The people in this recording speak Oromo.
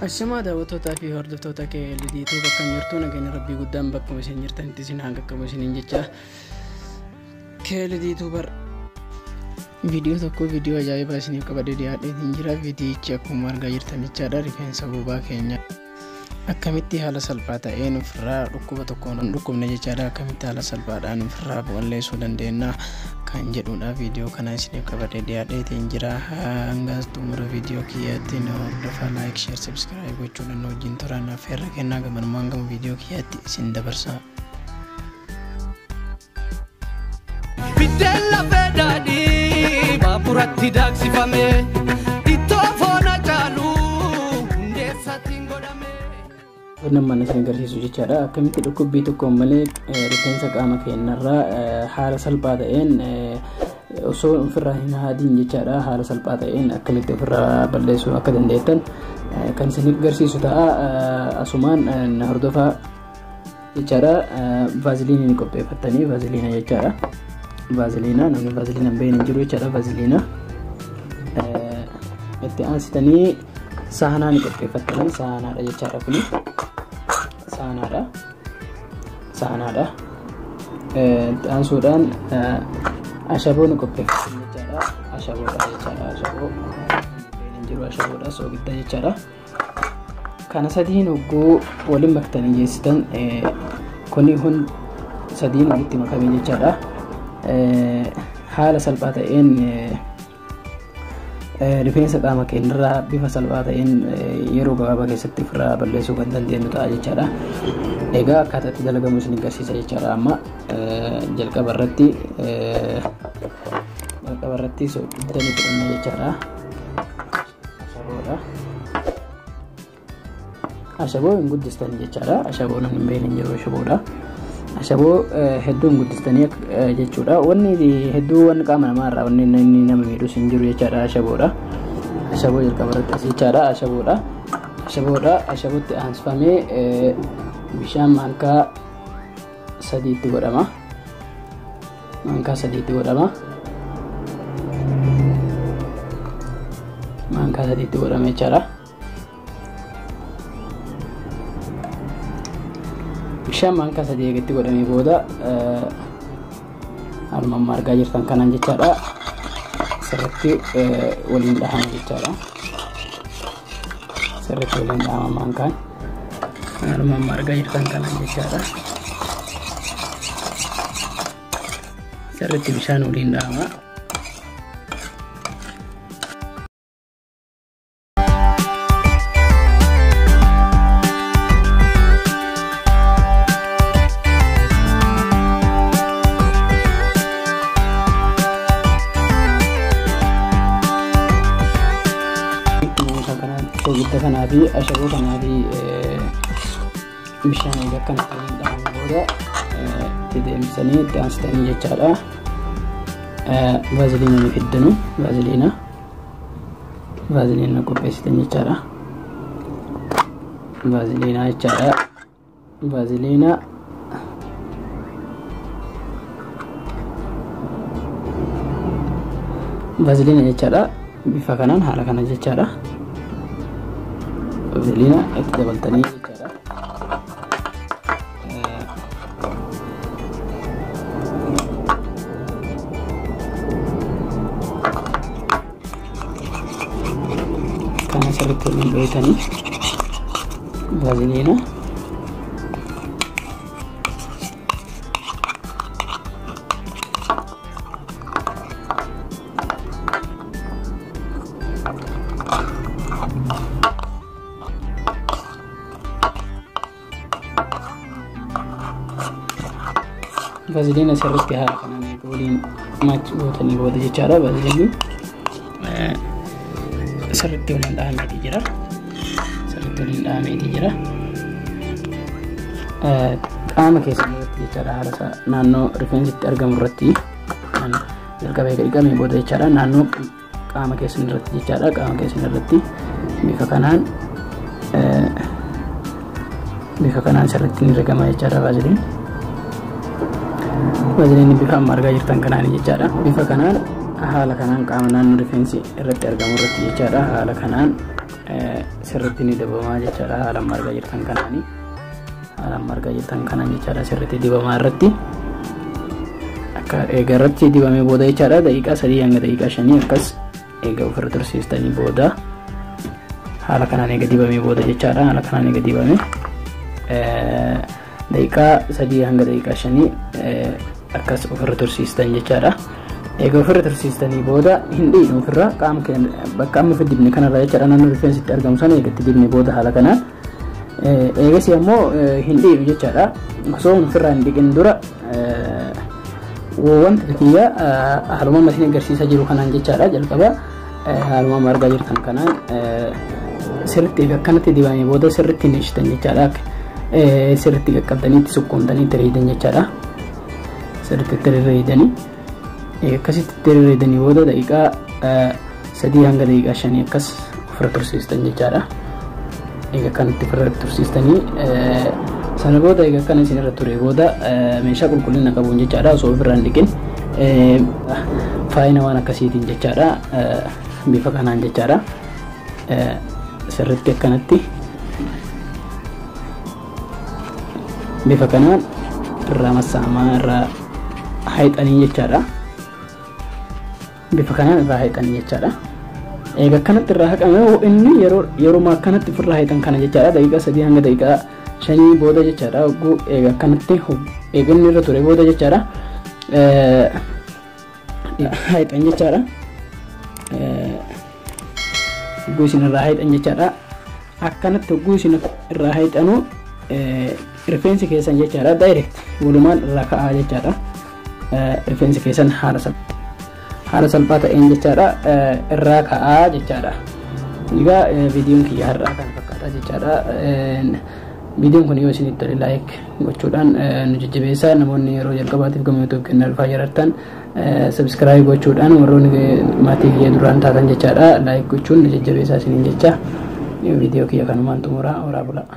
Ashamaa daawwattootaa fi hordoftoota KLDtuu bakka jirtu nageenya rabbii guddaan bakkuma isin jirtanitti isin haa qaqqabu isiniin jecha KLDtuu bar viidiyoo tokko viidiyoo ajaa'ibaa isiniif qabadee dhiyaadheetiin jira. Viidiyichi akkuma argaa jirtan jechaadha rifeensa bobaa keenya akkamitti haala salphaa ta'een ofirraa dhukkuba tokkoon hin dhukkubne jechaadha, akkamitti haala salphaadhaan ofirraa balleessuu dandeenya kan jedhudha. Viidiyoo kana isiniif qabadee dhiyaadheetiin jira. Hanga xumura viidiyoo kiyyaatti na hordofaa, like, share, subscribe gochuudhaan na wajjin turaa. Affeerra kennaa gamanumaan gama viidiyoo kiyyaatti isin dabarsa. Biddeen lafee daadhii baaburatti daaksifame ittoo foon caalu hundeessaatiin godhame. Nama isin agarsiisu jechaadha akkamitti dhukkubbii tokkoon malee rifeensa qaama keenyarraa haala salphaa ta'een osoo ofirraa hin haadiin jechaadha, haala salphaa ta'een akkamitti ofirraa balleessuu akka dandeettan kan isin agarsiisu ta'a. Asumaan hordofaa jechaadha. Vaaziliinii ni qopheeffattanii, vaaziliina jechaadha. Vaaziliina namni vaaziliina hin beekne hin jiru jechaadha. Vaaziliina itti aansitanii saanaa ni qopheeffattanii, saanaadha jechaadha, kuni saanaadha, saanaadha. Itti aansuudhaan ashaboo ni qopheeffatanii jechaadha, ashaboodha jechaadha, ashaboo hin jiru, ashaboodha, soogidda jechaadha. Kana sadiin hogguu waliin maktanii geessitan, kuni hun sadiin walitti makamee jechaadha. Haala salphaa ta'een rifeensa qaama keenyarraa bifa salphaa ta'een yeroo gabaabaa keessatti ofirraa balleessuu kan dandeenyu ta'a jechaadha. Egaa akkaataa itti dalagamu isin agarsiisa jechaadha. Amma jalqaba irratti soogidda ni fudhanna jechaadha. Ashaboodha. Ashaboo hin guddistanii jechaadha. Ashaboo namni hin beekne hin jiru ashaboodha. Ashaboo hedduu hin guddistanii jechuudha. Wanni hedduu wanni qaama namaa irraa wanni inni nama miidhus hin jiru jechaadha. Ashaboodha. Ashaboo jalqaba irratti as jechaadha. Ashaboodha. Ashaboodha. Ashabootti aansifamee bishaan maankaa sadiitti godhama. Maankaa sadiitti godhama. Maankaa sadiitti godhama jechaadha. Bishaan maankaa sadii eegatti godhamee booda haaluma amma argaa jirtan kanaan jechaadha. Sirriitti waliin dhahama jechaadha. Sirriitti waliin dhahama maankaan. Haaluma amma argaa jirtan kanaan jechaadha. Sirriitti bishaan waliin dhahama. Soogidda kanaa fi ashaboo kanaa fi bishaan eega akkana waliin dhahame booda itti deemsanii itti aansitanii jechaadha. Vaaziliina ni fiddanu, vaaziliina. Vaaziliina qopheessitan jechaadha. Vaaziliina jechaadha. Vaaziliina vaaziliina jechaadha. Bifa kanaan haala kana jechaadha. Vaaziliina itti dabaltanii jechaadha. Kana sirriitti waliin dhoyitanii vaaziliina. Vaaziliina sirriitti haala kanaan eega waliin maachi gootanii booda jechaadha. Vaaziliinni sirriitti waliin dhahameetii jira. Sirriitti waliin dhahameetii jira. Qaama keessan irratti jechaadha, haala isaa naannoo rifeensi itti argamu irratti jalqaba eega dhiqamee booda jechaadha, naannoo qaama keessan irratti jechaadha, qaama keessan irratti bifa kanaan sirriitti ni rigama jechaadha vaaziliin. Vaaziliin bifa amma argaa jirtan kanaan jechaadha. Bifa kanaan haala kanaan qaama naannoo rifeensi irratti argamu irratti jechaadha. Haala kanaan Sirriitti ni dibamaa jechaadha. Haala amma argaa jirtan kanaani. Haala amma argaa jirtan kanaan jechaadha. Sirriitti dibamaa irratti. Akka eega irratti dibamee booda jechaadha. Daqiiqaa 3 hanga daqiiqaa 5 akkas eega ofirra tursiistanii booda haala kanaan eega dibamee booda jechaadha. Haala kanaan eega dibamee daqiiqaa 3 hanga daqiiqaa 5 akkas ofirra tursiistan jechaadha. Eega ofirra tursiistanii booda hin dhiinu ofirra qaama keenya bakka amma ofi dibne kanarra jechaadha. Naannoo rifeensi itti argamu sana eega itti dibne booda haala kanaan eegasii ammoo hin dhiinu jechaadha. Osoo ofirraa hin dhiqin dura wanta kiyya haaluma amma isin agarsiisaa jiru kanaan jechaadha. Jalqaba haaluma amma argaa jirtan kanaan sirriitti eega akkanatti dibamee booda sirriitti hin ishitan jechaadha. Sirriitti qaqqabdanii itti sukkuumtanii itti riidan jechaadha. Sirriitti itti rirriidanii akkasitti itti rirriidanii booda daqiiqaa 3 hanga daqiiqaa 5 akkas ofirra tursiistan jechaadha. Eega akkanatti ofirra tursiistanii sana booda eega akkana isin irra ture booda meeshaa qulqullina qabuun jechaadha. Osoo ofirraa hin dhiqin faayina waan akkasiitiin jechaadha. Bifa kanaan jechaadha. Sirriitti akkanatti bifa kanaan irraa massaamaa irraa haixanii jechaadha. Bifa kanaan irraa haixanii jechaadha. Eega akkanatti irraa haqame inni yeroo akkanatti ofirraa haixan kana jechaadha. Daqiiqaa 3 hanga daqiiqaa 5 booda jechaadha. Hogguu eega akkanatti eega inni irra ture booda jechaadha. Haixan jechaadha. Hogguu isin irraa haixan jechaadha. Akkanatti hogguu isin irraa haixanu rifeensi keessan jechaadha. Direct walumaan irraa ka'aa jechaadha. Rifeensi keessan haala salphaa ta'een jechaadha. Irraa ka'aa jechaadha. Egaa viidiyoon kiyya har'aa kana fakkaata jechaadha. Viidiyoon kun yoo isinitti tole like gochuudhaan nu jajjabeessaa. Namoonni yeroo jalqabaatiif gama YouTube kennaa dhufaa jirtan subscribe gochuudhaan warroonni maatii kiyya duraan taatan jechaadha. Like gochuun nu jajjabeessaa isiniin jecha. Viidiyoo kiyya kanumaan xumuraa. Horaa bulaa.